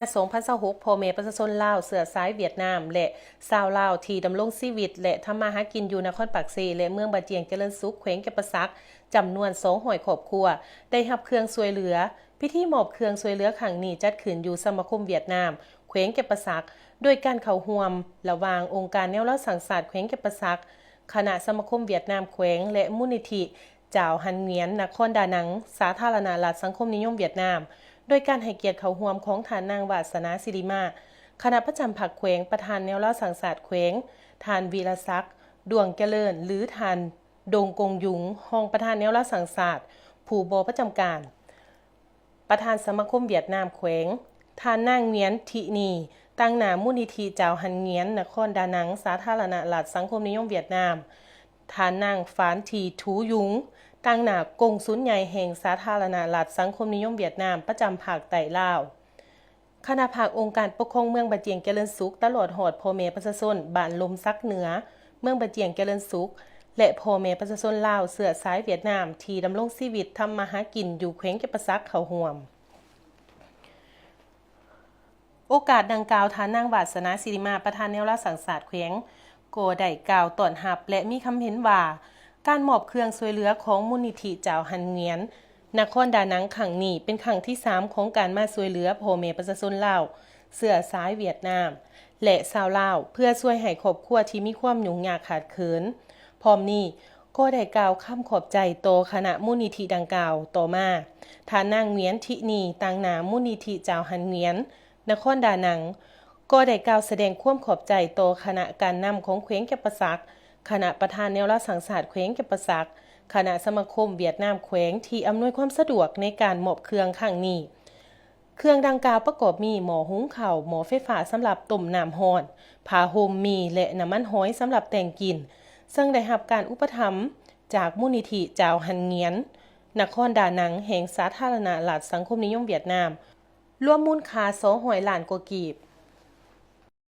ສອງພັນຊາວຫົກ ພໍ່ແມ່ປະຊາຊົນລາວເຊື້ອສາຍຫວຽດນາມ ແລະ ຊາວລາວທີ່ດຳລົງຊີວິດ ແລະ ທຳມາຫາກິນຢູ່ນະຄອນປາກເຊ ແລະ ເມືອງບາຈຽງຈະເລີນສຸກ ແຂວງຈຳປາສັກ ຈຳນວນສອງຮ້ອຍຄອບຄົວ ໄດ້ຮັບເຄື່ອງຊ່ວຍເຫຼືອ. ພິທີມອບເຄື່ອງຊ່ວຍເຫຼືອຄັ້ງນີ້ຈັດຂຶ້ນຢູ່ສະມາຄົມຫວຽດນາມ ແຂວງຈຳປາສັກ ໂດຍການເຂົ້າຮ່ວມລະຫວ່າງອົງການແນວລາວສ້າງຊາດແຂວງຈຳປາສັກ, ຄະນະສະມາຄົມຫວຽດນາມແຂວງ ແລະ ມູນນິທິ ຈາວຮັນງວຽນ ນະຄອນດານັງ ສາທາລະນະລັດສັງຄົມນິຍົມຫວຽດນາມ ໂດຍການໃຫ້ກຽດເຂົ້າຮ່ວມຂອງທ່ານນາງ ວາດສະໜາ ສິລິມາ ຄະນະປະຈຳພັກແຂວງ, ປະທານແນວລາວສ້າງຊາດແຂວງ, ທ່ານ ວິລະສັກ ດວງຈະເລີນ ຫຼື ທ່ານ ດົງກົງຍຸງ ຮອງປະທານແນວລາວສ້າງຊາດ ຜູ້ບໍ່ປະຈຳການ, ປະທານສະມາຄົມຫວຽດນາມແຂວງ, ທ່ານນາງ ງວຽນ ທິນີ ຕາງໜ້າມູນນິທິຈາວຮັນງວຽນ ນະຄອນດານັງ ສາທາລະນະລັດສັງຄົມນິຍົມຫວຽດນາມ, ທ່ານນາງ ຟານທີ ທູຍຸງ ຕາງໜ້າກົງສຸນໃຫຍ່ແຫ່ງສາທາລະນະລັດສັງຄົມນິຍົມຫວຽດນາມ ປະຈຳພາກໃຕ້ລາວ. ຄະນະພັກອົງການປົກຄອງເມືອງບາຈຽງຈະເລີນສຸກ ຕະຫຼອດຮອດພໍ່ແມ່ປະຊາຊົນບ້ານລົມສັກເໜືອ ເມືອງບາຈຽງຈະເລີນສຸກ ແລະ ພໍ່ແມ່ປະຊາຊົນລາວເຊື້ອສາຍຫວຽດນາມທີ່ດຳລົງຊີວິດທຳມາຫາກິນຢູ່ແຂວງຈຳປາສັກເຂົ້າຮ່ວມ. ໂອກາດດັ່ງກ່າວ, ທ່ານນາງ ວາດສະໜາ ສິລິມາ ປະທານແນວລາວສ້າງຊາດແຂວງ ກໍໄດ້ກ່າວຕ້ອນຮັບ ແລະ ມີຄຳເຫັນວ່າ ການມອບເຄື່ອງຊ່ວຍເຫຼືອຂອງມູນນິທິຈາວຮັນງວຽນ ນະຄອນດານັງຄັ້ງນີ້ ເປັນຄັ້ງທີສາມຂອງການມາຊ່ວຍເຫຼືອພໍ່ແມ່ປະຊາຊົນລາວເຊື້ອສາຍຫວຽດນາມ ແລະ ຊາວລາວ ເພື່ອຊ່ວຍໃຫ້ຄອບຄົວທີ່ມີຄວາມຫຍຸ້ງຍາກຂາດເຂີນ. ພ້ອມນີ້ກໍໄດ້ກ່າວຄຳຂອບໃຈຕໍ່ຄະນະມູນນິທິດັ່ງກ່າວ. ຕໍ່ມາ, ທ່ານນາງ ງວຽນ ທິນີ ຕາງໜ້າມູນນິທິຈາວຮັນງວຽນ ນະຄອນດານັງ ກໍໄດ້ກ່າວສະແດງຄວາມຂອບໃຈຕໍ່ຄະນະການນຳຂອງແຂວງຈຳປາສັກ, ຄະນະປະທານແນວລາວສ້າງຊາດແຂວງຈຳປາສັກ, ຄະນະສະມາຄົມຫວຽດນາມແຂວງ ທີ່ອຳນວຍຄວາມສະດວກໃນການມອບເຄື່ອງຄັ້ງນີ້. ເຄື່ອງດັ່ງກ່າວປະກອບມີ ໝໍ້ຫຸງເຂົ້າ, ໝໍ້ໄຟຟ້າສຳລັບຕົ້ມນ້ຳຮ້ອນ, ຜ້າຫົ່ມ, ໝີ່ ແລະ ນ້ຳມັນຫອຍສຳລັບແຕ່ງກິນ, ເຊິ່ງໄດ້ຮັບການອຸປະຖຳຈາກມູນນິທິຈາວຮັນງວຽນ ນະຄອນດານັງ ແຫ່ງສາທາລະນະລັດສັງຄົມນິຍົມຫວຽດນາມ ລວມມູນຄ່າສອງຮ້ອຍລ້ານກວ່າກີບ.